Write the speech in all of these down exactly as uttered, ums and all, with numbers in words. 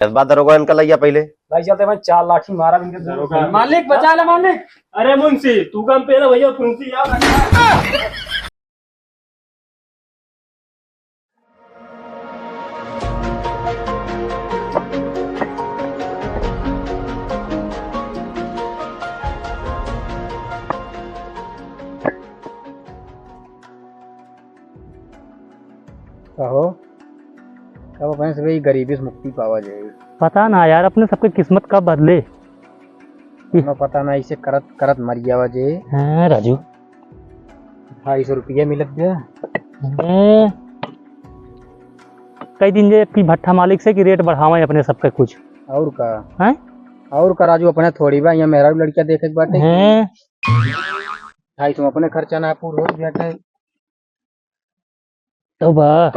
इस बार दरोगा इनका लइया पहिले। भाई चलते भाई, चार लाठी मारा इनके दरोगा। मालिक, बचा ले मालिक। अरे मुंशी, तू काम पे ना भैया, फुंसी यार। कहो, कब अपने सब ई गरीबी से मुक्ति पावा जाए? पता ना यार, अपने सबके किस्मत कब बदले। कोनो पता ना, इसे करत करत मर जावा जे। हाँ राजू। ढाई सौ रुपया मिलत बा। हैं? कई दिन जे कि भट्ठा मालिक से कि रेट बढ़ावे अपने सबके कुछ। और का? हैं? और का राजू, अपने थोड़ी बा, यहाँ मेहरारू लड़किया देखे के बाटे। हैं? ढाई सौ अपने खर्चा ना पूर हो जाते। तो बा,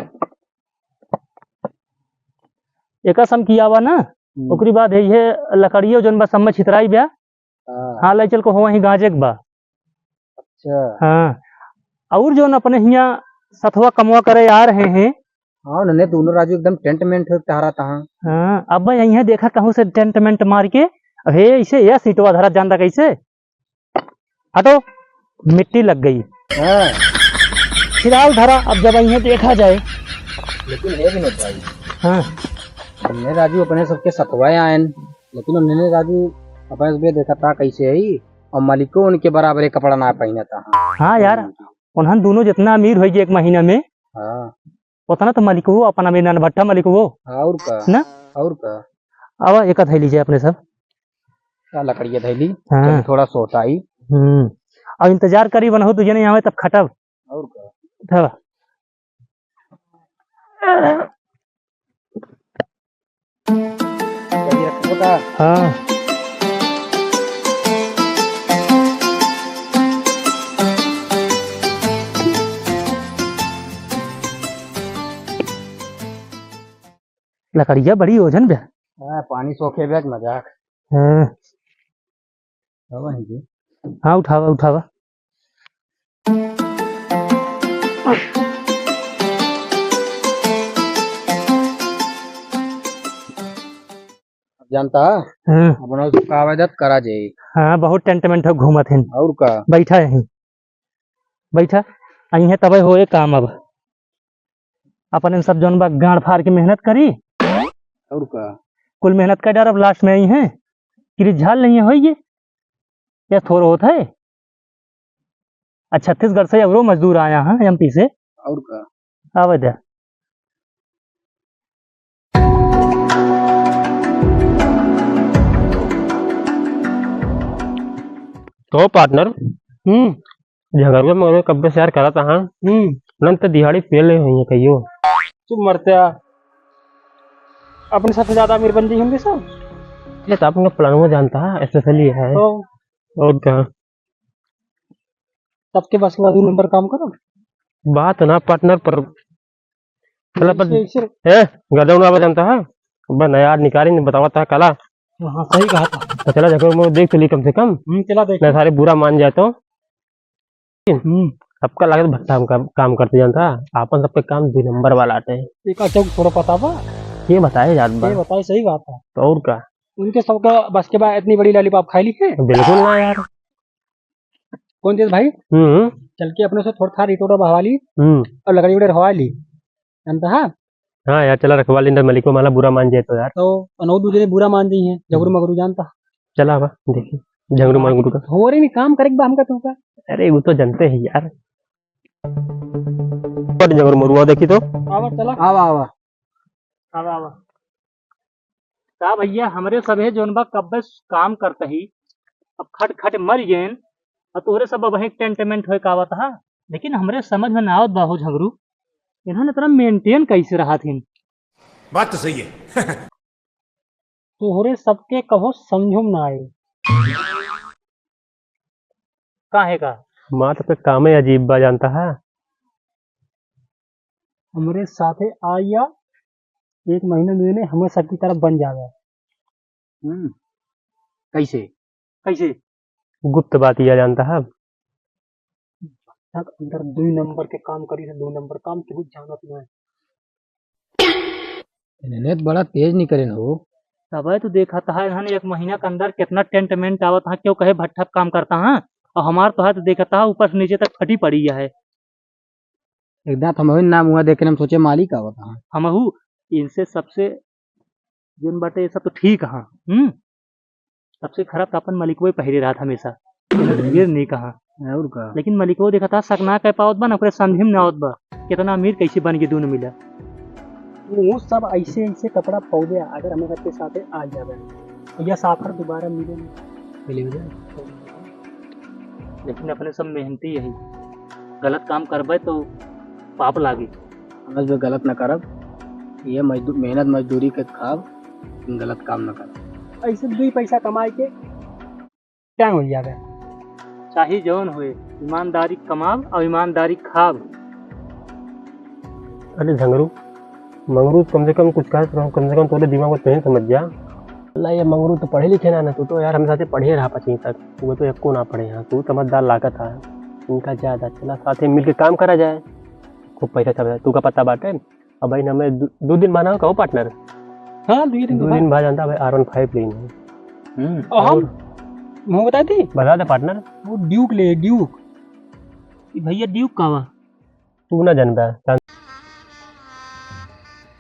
एका सम किया बा ना, हम्म। ओकरी बाद है ये लकड़ियो जौन बा सब में छितराई बा। हाँ। हाँ, ले चल को हो वहीं गांजे के बा। अच्छा। हाँ। और जौन अपने हियाँ सथवा कमवा करे आ रहे हैं। हाँ, उन्होंने दोनों राजू एकदम टेंट मेंट हो टहरा तहाँ। हाँ, अब भाई यहाँ देखा कहूँ से टेंट मेंट मार के, हे इसे यह सीटवा धरा जानता कैसे? हटो, मिट्टी लग गई। हाँ। फिलहाल धरा, अब जब इन्हें देखा जाए। लेकिन हे विनोद भाई, हाँ। हमने राजू अपने सबके सतवाए आयन, लेकिन उन्होंने राजू अपने सबके देखा था कैसे है, और मालिको उनके बराबर एक कपड़ा ना पहना था। हाँ यार, उन्हन दोनों जितना अमीर होइगे एक महीना में, हाँ। उतना तो मालिक हो, अपना में नन भट्ठा मालिक हो। और का? ना? और का? अब एक धैली जाए अपने सब। का लकड़िया धैली? हाँ। चल थोड़ा सोटाई। हम्म। अब इंतजार करी बनहु तुझे नहीं आवे तब खटब। और का? उठावा। कभी रखबो का? हाँ। लकड़िया बड़ी ओजन बे। हाँ, पानी सोखे बे, मजाक। हाँ। अब है जी। हाँ, उठावा, उठावा। अब जानता है? हाँ। अपना उसको का आवाज करा जाए। हाँ, बहुत टेंट मेंट हो घूमत हैं। और का? बैठा है। बैठा, अइहें तबे होए काम अब। अपन इन सब जौन बा गांड फाड़ के मेहनत करी। और का? कुल मेहनत कर डारब, last में अइहें, किरी झाल नहीं होइए। या थोर होत है। आ छत्तीसगढ़ से अउरो मजदूर आया है, एमपी से। और का? आवे दे। तो partner, हम्म। झगड़ुआ मगड़ुआ कब्बे से यार करत आहा। हम्म। नन तो दिहाड़ी पेल ले हुई है कहियो। चुप मरते आ। अपने सबसे ज्यादा अमीर बन जाई होंगे सब। ये तो अपना प्लान में जानता है, especially है। तो और क्या? सबके बस के बाद दो नंबर काम करो। बात ना partner, पर चला पर ऐसे, ऐसे। ए, गदौन बाबा जानता है? बस नया यार निकाली नहीं बतावा था कला। हाँ, सही कहा था। तो चला देखो, मैं देख तो ली कम से कम। हम्म, चला देख। ना सारे बुरा मान जाए तो। हम्म। सबका लागत भट्ठा हम काम, काम करते जानता है, आपन सबके काम दो नंबर वाला आटे। एक अच्छा थोड़ा पता बा। ये बताए जात बा। ये बताए, सही बात है। तो और का? उनके सबका बस के बाद इतनी बड़ी lollipop खाई ली है? बिल्कुल ना यार। कौन चीज भाई? हम्म। चल के अपने से थोड़ा था रेट वोट बढ़वा ली हम्म। और लकड़ी वकड़ी रखवा ली, जानता है? हाँ यार, चला रखवा ली, ना मलिको माला बुरा मान जाए तो यार। तो अनौ दूसरे बुरा मान जाई है, झगड़ू हम्म। मगरू जानता। चला बा, देखी, झगड़ू मगरू का। हो रे, नहीं काम करे के बा हमका तुमका। अरे, वो तो जानते हैं यार। बड़ झगड़ू मगरू, देखी तो। आवा, चला। आवा, आवा। आवा, आवा। का भैया, हमरे सभे जौन बा कब्बे स-, काम करत ही, अब खट खट मर गएन, अब तोहरे सब अब वहीं टेंट मेंट होए का आवत हा। लेकिन हमरे समझ में ना आवत बा हो झगरू, इन्हन इतना maintain कैसे रहत हिन? बात तो सही है। तोहरे सबके कहो समझो में ना आए। काहे का? माँ तो पे कामे अजीब बा जानता है। हमरे साथे आ या एक महीना में ने हमें सबकी तरफ बन जावे। हम्म, कैसे? कैसे? गुप्त बात यह जानता है। तक अंदर दो नंबर के काम करी से, दो नंबर काम केहू जानत ना है। इन्हें तो बड़ा तेज निकरेन हो। तबे तो देखत हा, इन्हन एक महीना के अंदर कितना टेंट मेंट आवत हा, क्यों कहे भट्ठा पे काम करता हा, और हमार तो हाथ देखत हा, ऊपर से नीचे तक फटी पड़ी है। एक दांत हम वही नाम हुआ देख के हम सोचे मालिक आवत हा। हमहू इनसे सबसे जोन बाटे, ये सब तो ठीक हा, हम्म, सबसे खराब तो अपन मलिकवे पहिरे रहत हमेशा। ढेर नहीं कहा। और का? लेकिन मलिकवा देखा था, शक ना कर पावत बा, ना ओकरे समझे में ना आवत बा, कितना अमीर कैसे बन के दून मिला। वो सब ऐसे ऐसे कपड़ा पौले, अगर हमें सबके साथे आ जावे, या साफर दोबारा मिले नहीं। मिले हो जाए। लेकिन अपने सब मेहनती यही, गलत काम करबे तो पाप लागी। हम लोग गलत न करब, ये मजदू-, मेहनत मजदूरी के खाब, लेकिन गलत काम न करब। ऐसे दुई पैसा कमाए के टाइम हो जावे। चाहे जौन होए, ईमानदारी कमाब और ईमानदारी खाब। अरे झंगरू, मंगरू, कम से कम कुछ कहे तो, कम से कम तोरे दिमाग में तो नहीं समझ जा। अल्लाह, ये मंगरू तो पढ़े लिखे ना, ना, तू तो यार हमेशा से पढ़े रहा पच्चीस तक, वो तो एको ना पढ़े। हाँ, तू समझदार लागत है, इनका ज्यादा चला साथे मिल के काम करा जाए, खूब पैसा छप जाए। तू का पता बाटे? अब भाई, हमें दो, दो दिन बाद ना कहो पार्टनर। हाँ, दो दिन दो बाद। दिन बाद जानता भाई, आर वन फाइव लेना है। हम्म, और और? हम बता दी? बता दे पार्टनर। वो ड्यूक ले, ड्यूक। ई भैया ड्यूक का बा? तू ना जानबा, जान-,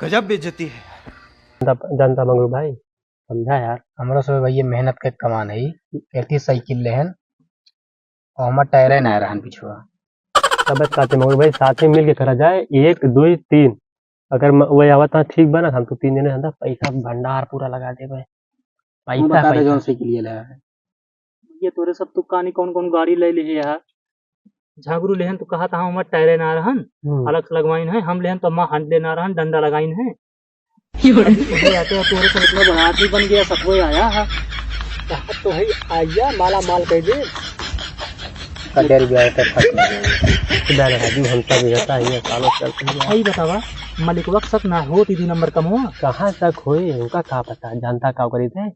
गजब बेइज्जती है। जानता, जानता मंगरू भाई, समझा यार। हमरा सब भैया मेहनत के कमान है, एथी साइकिल लेहन, और हमार टायरे ना रहन पिछुआ। तब कहते मगर भाई साथ में मिल के करा जाए, एक, दो, तीन। अगर म-, वही आवत ना ठीक बा ना, हम तो तीन जने रहता, पैसा भंडार पूरा लगा देबे। तू पैसा, बता दे पैसा। जौन साइकिल ये ले है। ये तोरे सब तू कानी कौन कौन गाड़ी ले ले है यार? झागरू लेहन तो कहा था हमार टायरे ना रहन, हम्म। अलग से लगवाइन है, हम लेहन तो अम्मा हंडले ना रहन, डंडा लगाइन है। अरे आते हैं तोरे सब इतना बड़ा आदमी बन गया, सब कोई आया है। कहा तो है आया, माला माल कर दे। कटे रुपया है तो खत्म हो गया। इधर है, अभी हम सब रहता है, ये सालों चलते हैं। भाई बतावा, मलिकवा के शक ना होत ई दो नंबर कमवा? कहाँ शक होए, उनका का पता, जानता का करी थे?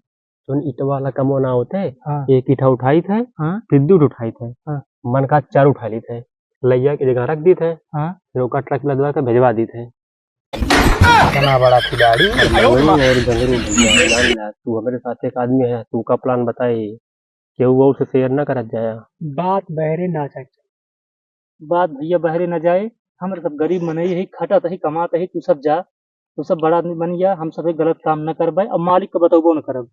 जोन ईंट वाला कमवा ना होते, हाँ। एक ईंटा उठाई थे, हाँ। फिर दो उठाई थे, हाँ। मन का चार उठा ली थे, लैया के जगह रख दी थे, हाँ। फिर ओका ट्रक लदवा के भेजवा दी थे। इतना बड़ा खिलाड़ी। और गंगरू भैया, जान ला, तू हमारे साथ एक आदमी है, तू का प्लान बताए, केहू और से शेयर ना करत जाया। बात बहरे ना जाए। बात भैया बहरे न जाए, हमरे सब गरीब मनई ही, खटत ही, कमात ही, तू सब जा, तू सब बड़ा आदमी बन गया, हम सब एक गलत काम न करबे, अब मालिक को बतौबो न करब।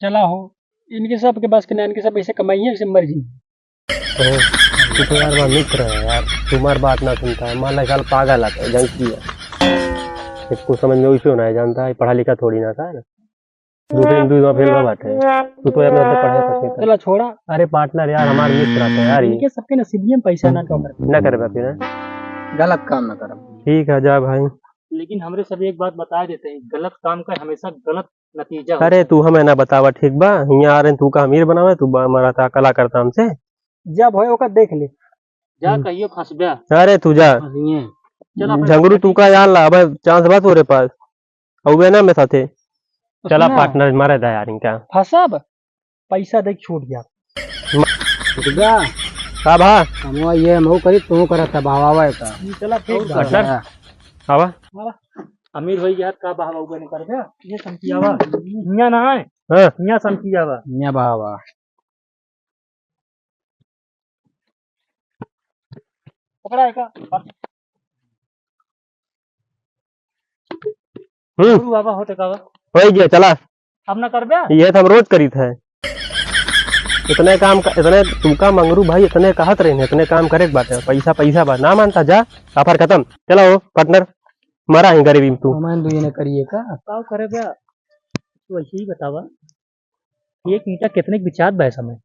चला हो, इनके सब के बस के ना, इनके सब ऐसे कमाइए, ऐसे मर जाइए। ओ, तू तो यार हमारा मित्र है यार, तुम्हार बात ना सुनता है, मान ला साल पागल आता है, जंकी है। इसको समझ में वैसे होना है, जानता है, पढ़ा लिखा थोड़ी ना था ना। दूसरे दिन दूसरा फेल हुआ बाटे। तू तो यार मेरे से पढ़े तक नहीं था। चला छोड़ा। अरे पार्टनर यार, हमार मित्र रहता है यार, ये इनके सबके नसीबिये में पैसा ना कम रहे। ना करे बाप ना। गलत काम ना करब। ठीक है, जा भाई। लेकिन हमरे सब एक बात बता देते हैं, गलत काम का हमेशा गलत नतीजा होता है। अरे तू हमें ना बतावा, ठीक बा? यहाँ आ रहे हैं, तू का अमीर बनावे, तू बा-, हमारा ता कला करता हमसे। जा भाई, ओका देख ले। जा हम्म। कहियो फंसब्या। अरे तू जा। फंसिए। चल अपने झंगरू, तू का यार ला, अब चांस बा तोरे पास। अउबे ना में साथे। चला सुना। पार्टनर, मारे दा यार इनका। फंसब, पैसा देख छूट गया। म- छूट गया? का भा? हमवा ये हमहू करी, तू करत है, भावावा है का? चला ठीक और बा। कर। पार्टनर, आवा। आवा। अमीर होई गया, का बहावा उबे नहीं कर दे? ये समझी आवा। हिया ना आए। हाँ। हिया समझी आवा। हिया बहावा। पकड़ा है का? हम्म। गुरु बाबा होते का बा? होई गया, चला। अब ना करबे? ये तो हम रोज करीत है। इतने काम का, इतने तू का मंगरू भाई, इतने कहत रहे हैं, इतने काम करे के बात है, पैसा, पैसा बा, ना मानता, जा, ऑफर खत्म। चला हो, पार्टनर, मरा ही गरीबी में तू। हमारे दुई ने करिए का? का करे बे? तू ऐसे ही बतावा। एक ईंटा कितने के बिचात बा इस समय?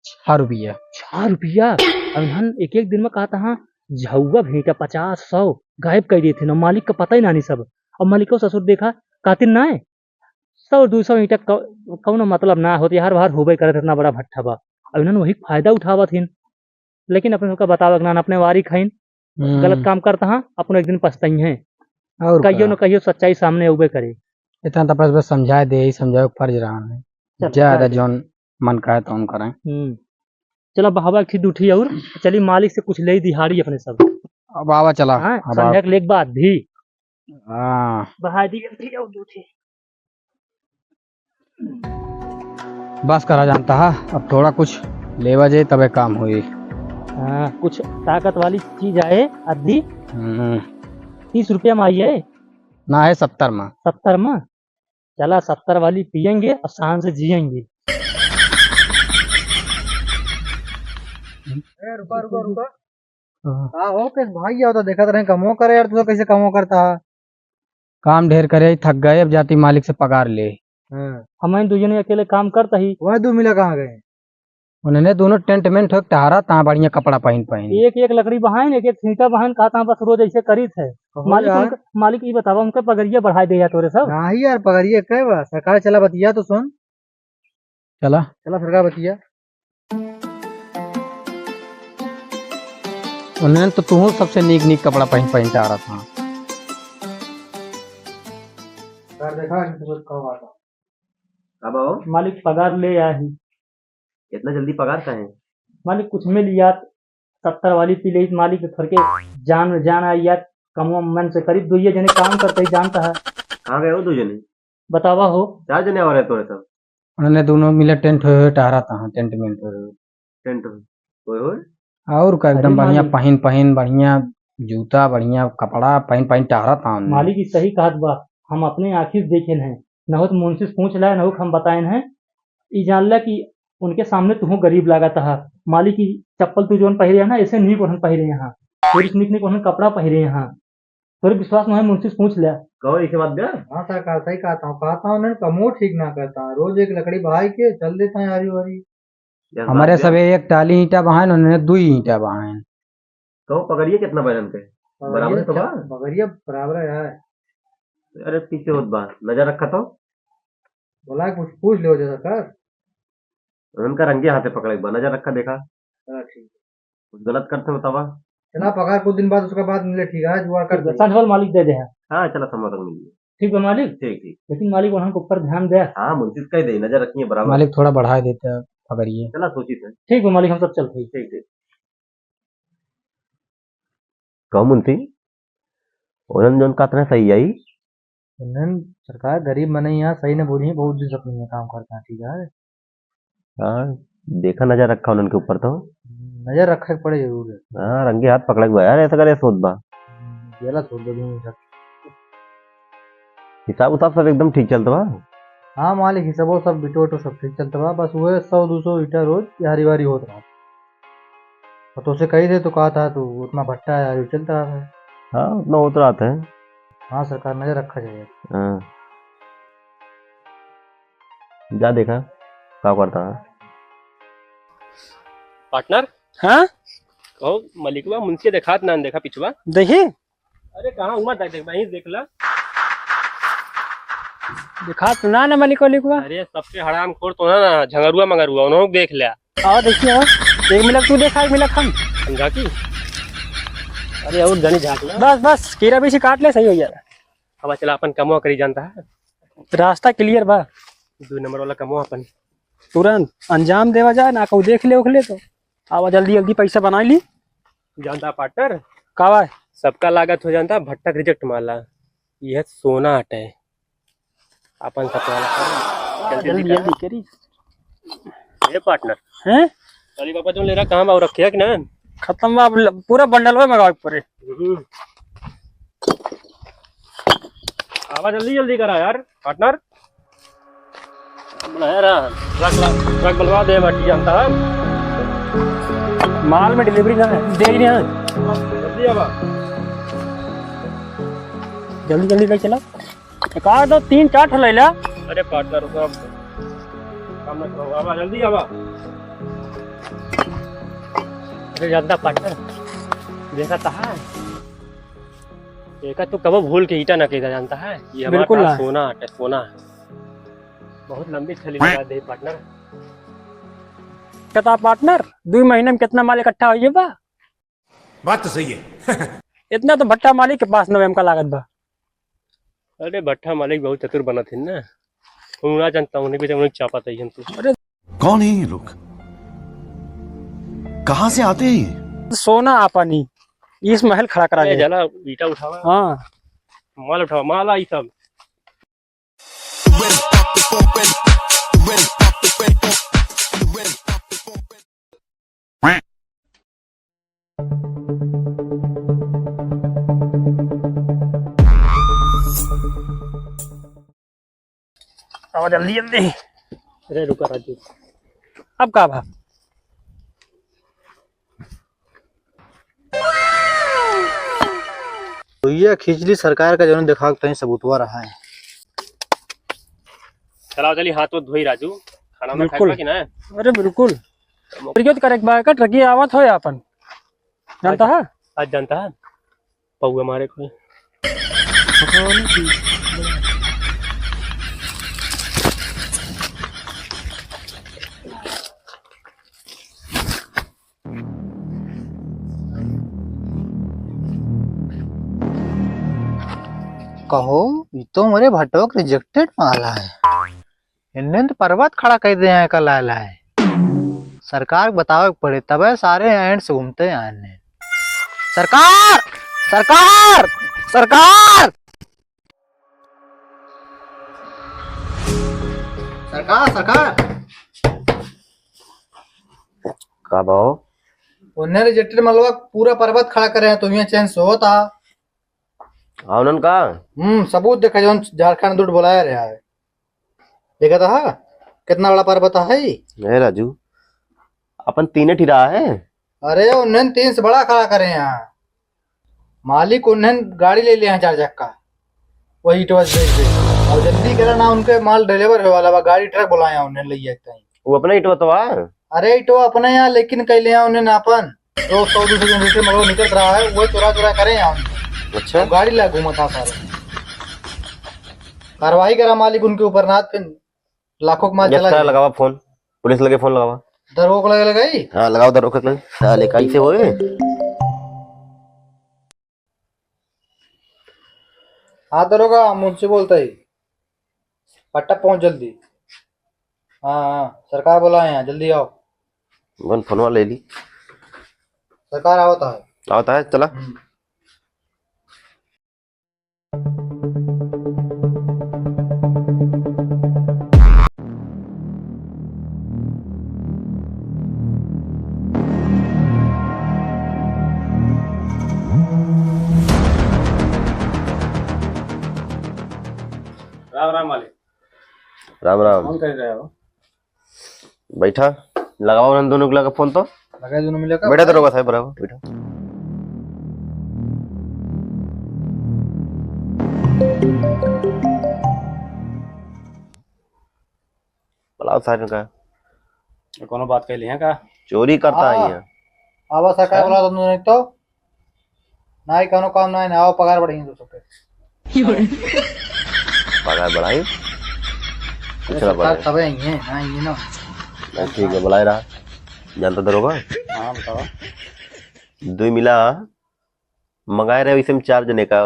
छह रुपया। छह रुपया? और हम एक एक दिन में कहता हाँ, झउआ भी ईंटा पचास, सौ गायब कर देते ना, मालिक का पता ही ना नहीं सब। अब मालिक को ससुर देखा, कातिल ना है, सौ दो सौ ईंटा कौ-, कौनो मतलब ना होत, यार बाहर होबे करत, इतना बड़ा भट्ठा बा। अब इन्हन वही फायदा उठावत हिन, लेकिन अपने सबका बतावक ना, अपने वारी खाइन, हम्म। गलत काम करता हाँ, अपनो एक दिन पछताई हैं। और कहियो का? न कहियो सच्चाई सामने अउबे करे। इतना तो बस, बस समझाए दे, यही समझाए फर्ज रहा है। चल, ज्यादा चल। जौन मन कहे तौन करें। हम्म। चला बहावा एक ठी दूठी और चली मालिक से कुछ ले दिहाड़ी अपने सब। अब आवा चला, हाँ, अब संध्या आवा। के लेके बाद भी। हाँ। बहा दी एक ठी और दूठी। बस करा जानता है, अब थोड़ा कुछ लेवा जाए तबे काम होई। हाँ, कुछ ताकत वाली चीज आए, अद्धी। हम्म। तीस रुपया में आई है। ना है, सत्तर में। सत्तर में? चला, सत्तर वाली पियेंगे और शान से जिएंगे। ए, रुका, रुका, रुका। हाँ। का हो, किस भाई आओ तो देखत रहे, कमो करे यार, तू तो कैसे कमो करता है? काम ढेर करे, थक गए, अब जाती मालिक से पगार ले। हाँ। हम इन दू जने अकेले काम करता ही। वह दू मिला कहाँ गए? उन्होंने दोनों टेंट मेंट होके टहरा ता बढ़िया कपड़ा पहन पहन। एक एक लकड़ी बहाइन, एक एक छींटा बहाइन, कहा ता बस रोज ऐसे करीत है। कहो मालिक यार। उनके, मालिक ये बतावा, उनके पगरिया बढ़ाई दे या तोरे सब? नाही यार, पगरिया कहे बा, सरकार चला बतिया तो सुन। चला। चला सरकार बतिया। उन्होंने तो तू सबसे नीक नीक कपड़ा पहन पहन टहरा ता। सर देखा कि तुझे कब आता। अब आओ। मालिक पगार ले आही। इतना जल्दी पगार का है? मालिक कुछ में लिया, सत्तर वाली पी ले मालिक, तो थोड़के जान जान आई यार, कमवा मन से करीब दुइये जने काम करते ही जानता है। कहाँ गए हो दो जने? बतावा हो। चार जने आ रहे तोरे सब। उन्होंने दोनों मिले टेंट होए होए टहरा ता, हाँ, टेंट मेंट होए होए। टेंट होए होए? और का, एकदम अरे बढ़िया मालिक। पहिन पहिन, बढ़िया जूता, बढ़िया कपड़ा पहिन पहिन टहरा ता उन्होंने। मालिक ई सही कहत बा, हम अपने आँखी से देखेन हैं, न हो तो मुंशी से पूछ ला, न हो हम बताएन हैं। ई जान ला कि उनके सामने तुहूँ गरीब लागत हा। मालिक ई चप्पल तू जौन पहिरे है ना, ऐसे नीक ओढ़न पहिरे यहाँ, थोड़ी सी नीक नीक ओढ़न कपड़ा पहिरे यहाँ। तोरे विश्वास न है, मुंशी से पूछ ले। कहो, इसे बात बे? हाँ सरकार, सही कहता हूँ, कहता हूँ, उन्होंने कमो ठीक ना करता, रोज एक लकड़ी बहाई के चल देता है आरी वारी। हमारे सबे एक टाली ईंटा बहाएन, उन्होंने दुई ईंटा बहाएन। कहो, पगरिया कितना बा इनके? पगरिया बराबर तो क्या? बा? पगरिया बराबर है। अरे, पीछे होत बा, नजर रखा तो। बोला, कुछ पूछ लियो जैसा कर। उनका रंगे हाथे पकड़े के बा, नजर रखा, देखा। चला, ठीक। कुछ गलत करते हो तबा। चला, पगार कुछ दिन बाद, उसके बाद मिले, ठीक है, जुगाड़ कर दे। संझवल मालिक दे दे है। हाँ, चला, संझवल तक मिल गया। ठीक बा मालिक। ठीक, ठीक। लेकिन मालिक वहाँ के ऊपर ध्यान दे। हाँ, मुंशी से कह दे, नजर रखिए बराबर। मालिक थोड़ा बढ़ाए देते हैं पगरिए। चला, सोची थे। ठीक बा मालिक, हम सब चलते हैं। ठीक, ठीक। कहो मुंशी, उन्हन जौन कहत रहे सही आई? उन्हन सरकार गरीब मनई यहाँ सही न बोली, बहुत दिन से अपने यहाँ काम करता है, ठीक है? हाँ, देखा नजर रखा उन्हन के ऊपर तो। नजर रखे के पड़े जरूर है। हाँ, रंगे हाथ पकड़े के बा यार, ऐसा करे सोच बा। हम्म, जेला छोड़ दे दूँ इधर। हिसाब उसाब सब एकदम ठीक चलत बा? हाँ मालिक, हिसाबो सब, बिटो उटो सब ठीक चलत बा, बस वह सौ दो सौ ईटा रोज यारी वारी होत रहा। और तोसे कही दे तो कहा था तू, उतना भट्टा है, चलता है। हाँ, उतना होत रहत है। हाँ सरकार, नजर रखा जाए। हाँ। जा देखा, का करता है। पार्टनर? हाँ? कहो, मलिकवा मुंशी देखात ना, देखा पिछवा। देखी? अरे, कहाँ हुआ था? देख, वहीं देख ला। देखा तो ना, ना मलिक वलिकवा। अरे, सबसे हरामखोर तो ना, ना, झंगरुआ मंगरुआ, उन्होंने देख लिया। आओ, देखिए, आओ। एक मिनट तू देखा, एक मिनट हम। समझा की? अरे, और जानी झाँक ला। बस, बस, कीड़ा बीछी काट ले, सही हो जाएगा। अब चला, अपन कमवा करी जानता है। रास्ता clear बा। दो नंबर वाला कमवा अपन। तुरंत अंजाम देवा जाए ना, कहूँ देख ले, उख ले तो। आवा, जल्दी, जल्दी पैसा बनाई ली। जानता पार्टनर? का बा? सबका लागत हो जानता, भट्टा के reject माला। यह सोना हटे। अपन सपना वाला काम। जल्दी, जल्दी जल्दी, करा। जल्दी करी। ए पार्टनर। हैं? अली पापा जो ले रहा, कहाँ बा, रखे है कि ना? खत्म बा, अब ल-, पूरा बंडल में मंगावे के पड़े। हम्म। आवा, जल्दी, जल्दी करा यार, पार्टनर। बड़ा है रहा। ट्रक ला-, ट्रक बलवा दे, बाटी जानता है। माल में delivery ना है, दे ही नहीं है। जल्दी आवा। जल्दी, जल्दी ले चला। एक आध दो तीन चार ठो ले ला। अरे पार्टनर, रुको, अब काम ना करो, आवा, जल्दी आवा। अरे जानता पार्टनर, देखा तो है, एका तू कबो भूल के ईटा ना कह जानता है, ये हमारा बिल्कुल ना। सोना है, सोना है। बहुत लंबी छली लगा दे पार्टनर। कहता पार्टनर, दो महीने में कितना माल इकट्ठा हो गया बा? बात तो सही है। इतना तो भट्टा मालिक के पास न हमका लागत बा। अरे भट्टा मालिक बहुत चतुर बनत है ना, हम ना जानता हूँ, उन्हें भी उन्हें चापा था हम तो। अरे कौन है ये लोग? कहाँ से आते हैं ये? सोना आपा नहीं, इस महल खड़ा करा ए, दे। जला ईटा उठावा। हाँ। माल उठावा, माल आई सब। आवा जल्दी, जल्दी। अरे रुका राजू, अब का भा? तो ये खिचड़ी सरकार का जौन देखावत तनी सबूतवा रहा है। चलाओ चली, हाथ तो धोई राजू, खाना वाना बिल्कुल। खाएगा कि ना? अरे बिल्कुल। प्रज्ञा तो करे के बा का, ट्रकिया आवत हो आपन। जानता आज, है? आज जानता है? पौआ मारे कोई। कहो, ई तो हमरे भटवा के rejected माल है। इन्हें तो पर्वत खड़ा कर दे हैं कल आए लाए। सरकार के बतावे के पड़े, तबे सारे एंड से घूमते हैं इन्हें। सरकार! सरकार! सरकार! सरकार, सरकार। का भाव? उन्हें rejected मलवा पूरा पर्वत खड़ा करे हैं, तो ये चैन से होता। हाँ, उन्हन का? हम्म, सबूत देखा, जौन झारखंड दूत बोलाया रहा है। देखा था, कितना बड़ा पर्वत है ई? ए राजू, अपन तीने ठिरा है। अरे, उन्हन तीन से बड़ा खड़ा करे हैं। मालिक उन्हन गाड़ी ले ले हैं चार चक्का, वही ईटवा से भेज दे। और जल्दी करा ना, उनके माल deliver होए वाला बा, गाड़ी ट्रक बोलाया उन्हन ले जाते हैं। वो अपना ईटवा तो आ? अरे, ईटवा अपने यहाँ, लेकिन कैले हैं उन्हन अपन। रोज सौ दो सौ जनरेटर मलवा निकल रहा है, वो चोरा चोरा करे हैं हम। अच्छा। वो गाड़ी ला घूमा था सारे। कार्रवाई करा मालिक उनके ऊपर, ना फिर लाखों के माल चला जाए। लगावा फोन, पुलिस लगे फोन लगावा। दरोगा को लगे लगाई? हाँ, लगाओ दरोगा को। साले कैसे होए? हाँ दरोगा, मुंशी बोलता ही। पट्टा पहुंच जल्दी। हाँ, हाँ, सरकार बोला है यहाँ, जल्दी आओ। बन फोनवा ले ली। सरकार आवता है। आवता है, चला। हम्म। राम राम मालिक। राम राम। कौन कर रहे हो? बैठा, लगाओ उन्हन दोनों के लगे फोन तो। लगा दोनों मिले का? बैठा तो रहो साहब, बराबर बैठा। बुलाओ साहब का। ये कोनो बात कहली है का? चोरी करता है हाँ। ये। आवा सरकार बुला दो नहीं तो। ना ही कोनो काम ना है, ना आओ पगार बढ़ी दो सबके। पगार बढ़ाई? कुछ ना सरकार बढ़ाई। तबे आई है, ना आई है ना। नहीं, ठीक है, बुलाए रहा। जानता दरोगा? हाँ, बताओ। दुई मिला मंगाए रहे, वैसे में चार जने का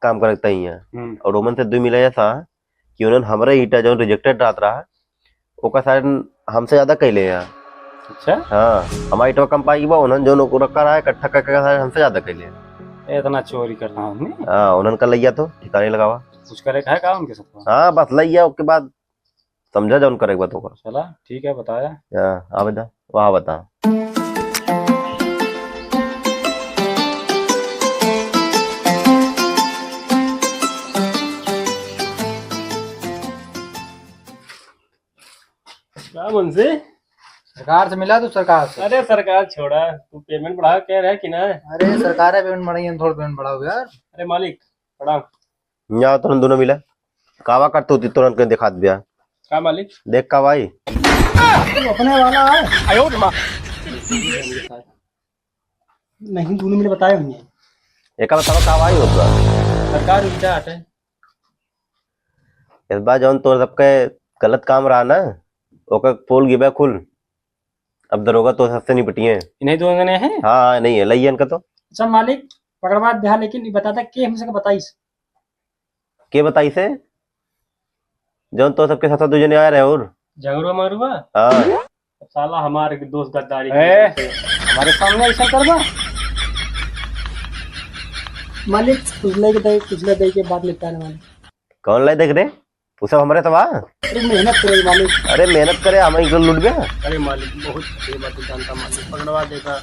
काम करता ही है। हम्म। और ओमन से दुई मिला ऐसा कि उन्होंने हमरे ईटा जौन rejected रहत रहा, ओका सारे हमसे ज्यादा कैले हैं। अच्छा? हाँ, हमारा ईटवा कम पाई बा, उन्होंने जौन ओको रखा रहा है, इकट्ठा करके सारे हमसे ज्यादा कैले हैं। ए, इतना चोरी करता हूँ आदमी। हाँ, उन्होंने का लैया तो ठिकाने लगावा। कुछ करे का है का उनके साथ? हाँ, बस लैया, ओके बाद समझा जौन करे के बाद ओका। चला, ठीक है, बताया। हाँ, आवे दा, वहाँ बता। का मुंशी? सरकार से मिला तू, सरकार से। अरे सरकार छोड़ा, तू payment बढ़ा कह रहा है कि ना? अरे सरकार है payment बढ़ाई, हम थोड़ा payment बढ़ाओ यार। अरे मालिक, प्रणाम। यहाँ तुरंत दोनों मिला, कावा करते होती तुरंत के दिखा दिया। का मालिक? देख का भाई। तू अपने वाला है। आयो रे माँ। नहीं, दोनों मिले बताए हमने। एका बतावा का भाई होता। सरकार उल्टा हटे। इस बार जौन तोर सबके गलत काम रहा ना, ओकर पोल गिबे खुल। अब दरोगा तो सबसे निपटिए। इन्हीं दो जने हैं? हाँ, हाँ, नहीं है, लइयन का तो। अच्छा मालिक, पकड़वा दे, लेकिन ये बता दे के हमसे का बताइस? के बताइस है? जौन तो सबके साथ दो जने आए रहे और? झगड़ुआ मगरुआ? हाँ। साला हमारे दोस्त गद्दारी ए, करते हैं। हमारे सामने ऐसा करबा? मालिक, कुछ लेके दे, कुछ ले दे के बात निपटाने वाले। कौन लाई देख रे? उ सब हमरे तबा। अरे मेहनत करे मालिक। अरे मेहनत करे, हम इनको लूट गया। अरे मालिक, बहुत अच्छी बात जानता मालिक, पकड़वा देगा।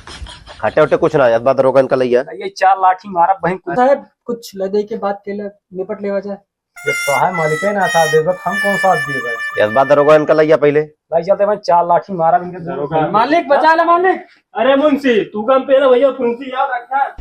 हटे उटे कुछ ना, इस बात रोका इनका लइया। ये चार लाठी मारा बहन को। साहब, कुछ ले दे के बात के ले, निपट लेवा जाए। जब तो है मालिक है ना साथ देबे, तो हम कौन साथ देबे? ये बात दरोगा इनका लग गया पहले। भाई चलते भाई, चार लाठी मारा इनके दरोगा। मालिक बचा ले मालिक। अरे मुंशी, तू कम पे ना भैया, फुंसी याद रखा।